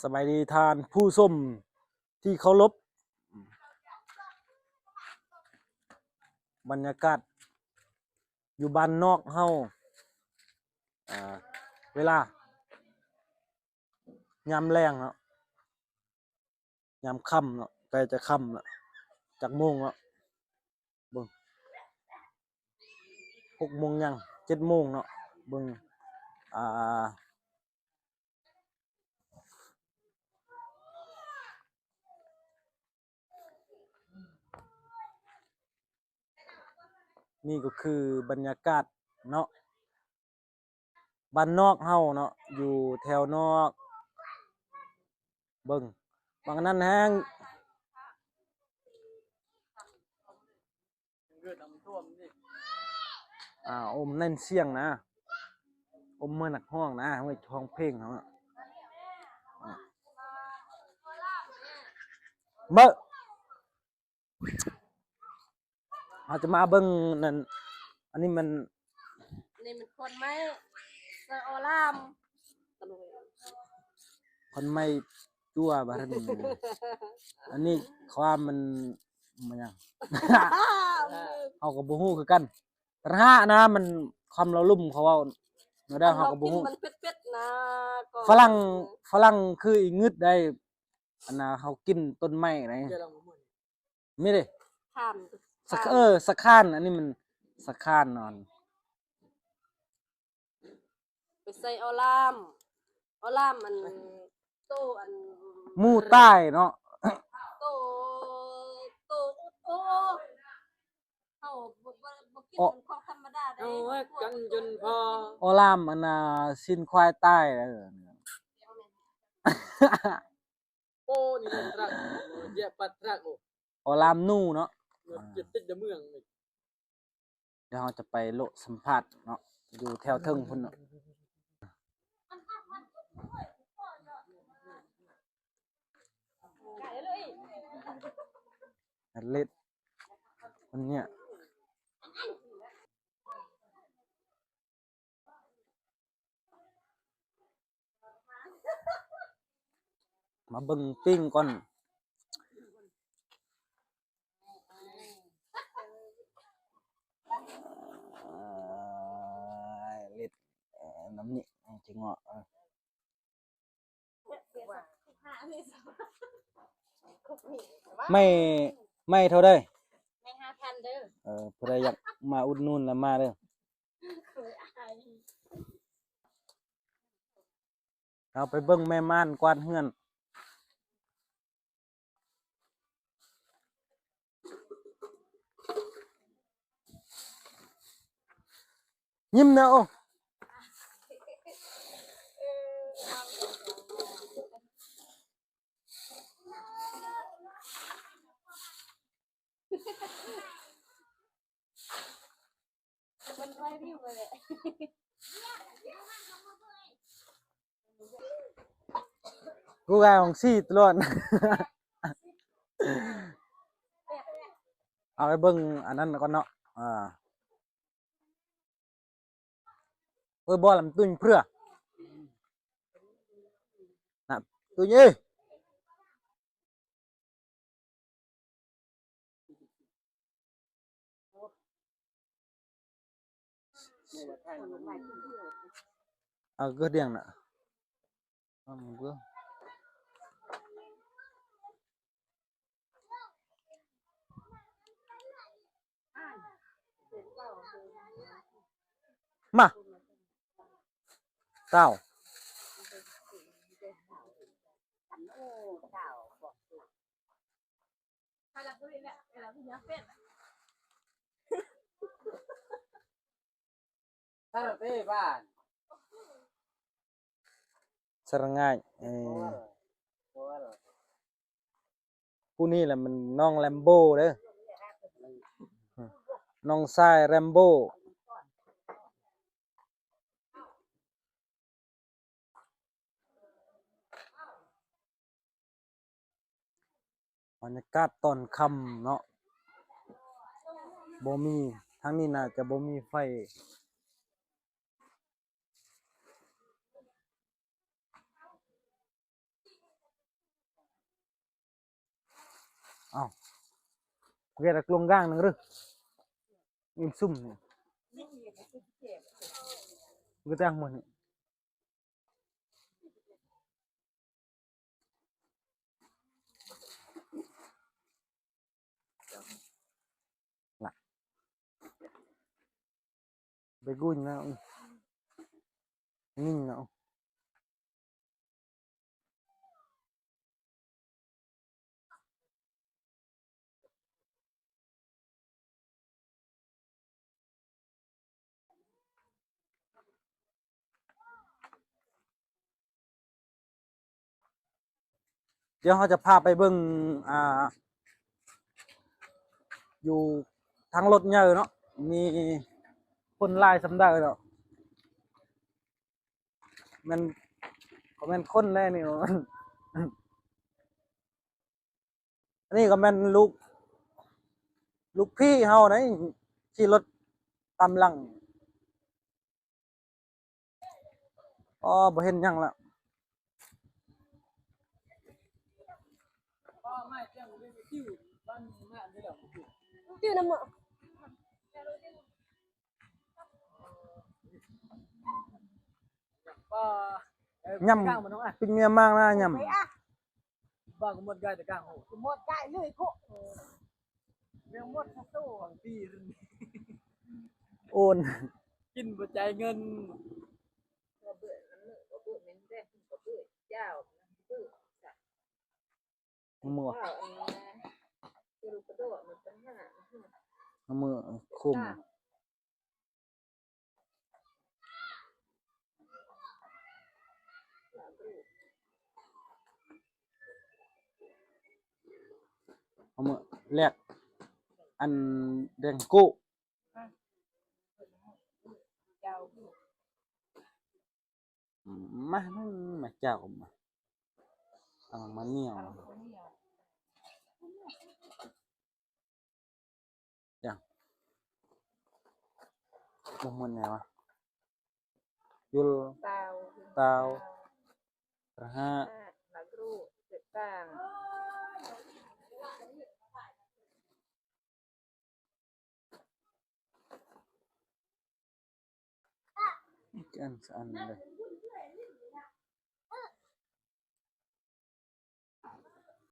ສະບາຍດີທ່ານຜູ້ຊົມທີ່ເຄົາລົບ, ບັນຍາກາດຢູ່ບ້ານນອກເຮົາ ເວລາຍາມແລງເນາະ, ຍາມຄ່ຳເນາະ, ໃກ້ຈະຄ່ຳລະ. ຈັກໂມງເນາະ? ເບິ່ງ ຫົກໂມງຍັງ ເຈັດໂມງເນາະ. ເບິ່ງ ອ່າ ນີ້ກໍຄືບັນຍາກາດເນາະ ບ້ານນອກເຮົາເນາະ, ຢູ່ແຖວນອກ. ເບິ່ງ ບັກອັນນັ້ນແຮງ ອ່າ ອົມແໜ້ນສຽງນະ, ອົມເມືອນັກຮ້ອງນະ, ເມືອຮ້ອງເພງເຮົານະ. ເບິ່ງ ເຮົາຈະມາເບິ່ງນັ້ນ, ອັນນີ້ມັນ ອັນນີ້ມັນຄວັນໄມ້ ໃສ່ອໍລາມ ຄວັນໄມ້ຕົວະບາດນີ້. ອັນນີ້ຄວາມມັນ ມັນຫຍັງ ເຮົາກໍບໍ່ຮູ້ຄືກັນ. ລະຫະນະ ມັນຄວາມເລົ່າລຸ່ມເຂົາເວົ້າແນວໃດ ເຮົາກໍບໍ່ຮູ້. ມັນເຜັດໆນະ ຝຣັ່ງ ຝຣັ່ງຄືອີງຶດໄດ໋. ອັນນ່າ ເຮົາກິນຕົ້ນໄມ້ໄດ໋. ມີເດ້ ສະ ເອີ ສະຄານ, ອັນນີ້ມັນສະຄານນອນ ໄປໃສ່ອໍລາມ, ອໍລາມ ອັນ ໂຕ ອັນ ໝູຕາຍເນາະ ໂຕ ໂຕ ໂອ້ ເຮົາບໍ່ ບໍ່ ບໍ່ກິນ ອໍ ຂອງທຳມະດາເດ້. ເຮົາຮັກກັນຈົນພໍ ອໍລາມ ອັນນ່າ ຊີ້ນຄວາຍຕາຍ. ໂອ້ ນີ້ມັນທຣັກ ເຢຍປັດທຣັກ. ໂອ້ ອໍລາມນູເນາະ ເມືອງເຈັດຕິດເມືອງນີ້. ດຽວເຮົາຈະໄປເລາະສຳພາດເນາະ ຢູ່ແຖວເທິງພຸ້ນເນາະ. ເລັດ ອັນເນີ້ຍ ມາເບິ່ງປີ້ງກ່ອນ. ເລັດ ເອີ ນ້ຳນີ້ ຈິງເງາະ ເອີ. ໄມ້ ໄມ້ເທົ່າໃດ? ໄມ້ຫ້າພັນເດີ. ເອີ ຜູ້ໃດຢາກມາອຸດໜູນລະມາເດີ. ເຮົາໄປເບິ່ງແມ່ມ່ານກວາດເຮືອນ. ຍິ້ມແດ່ ໂອ້. ມັນໄວວິວເລີຍແຫຼະ. ກູກາຂອງຊີຕະຫຼອດ. ເອົາໄປເບິ່ງອັນນັ້ນກ່ອນເນາະ. ອ່າ ເອີ ບໍ່ລຳຕຸຍເພື່ອນະ ຕຸຍເອີຍ. ເອົາກະດຽງນະ ເອົາມັນກະ ມາ ເຕົ້າ ສະລະງ່າຍ ເອີ ຜູ້ນີ້ແຫຼະມັນນ້ອງແຣມໂບເດີ ນ້ອງຊາຍແຣມໂບ. ບັນຍາກາດຕອນຄ່ຳເນາະ ບໍ່ມີ ທາງນີ້ໜ້າຈະບໍ່ມີໄຟ. ເອົາ ເວລາກລວງກາງໜຶ່ງເດີ ອີ່ມຊຸ່ມນີ້ ກະຈັ່ງໝົດນີ້. ລະ ເບກຸນນະ ນີ້ນະ. ດຽວເຮົາຈະພາໄປເບິ່ງ ອ່າ ຢູ່ທາງລົດໃຫຍ່ເນາະ ມີຄົນຫຼາຍສ່ຳໃດເນາະ. ແມ່ນ ກໍແມ່ນຄົນແຫຼະນີ້. ອັນນີ້ກໍແມ່ນລູກ ລູກພີ່ເຮົາໃດ ຂີ່ລົດຕາມຫຼັງ. ອໍ ບໍ່ເຫັນຫຍັງລະ. ຍຳ ປີ້ງເມຍມາກນະ ຍຳ. ໂອນ ກິນບໍ່ຈ່າຍເງິນ. ເມືອ ເມືອ ຄຸມ. ເອົາມາແລກ ອັນແດງໂກ້ ມາ ມາເຈົ້າ ມາ ເອົາມາໜຽວ. ຈັ່ງ ບໍ່ໝົດແນວ ຢູ່ ຊາວ ຊາວ ຫ້າ ຫ້າ ອັນ ອັນເດີ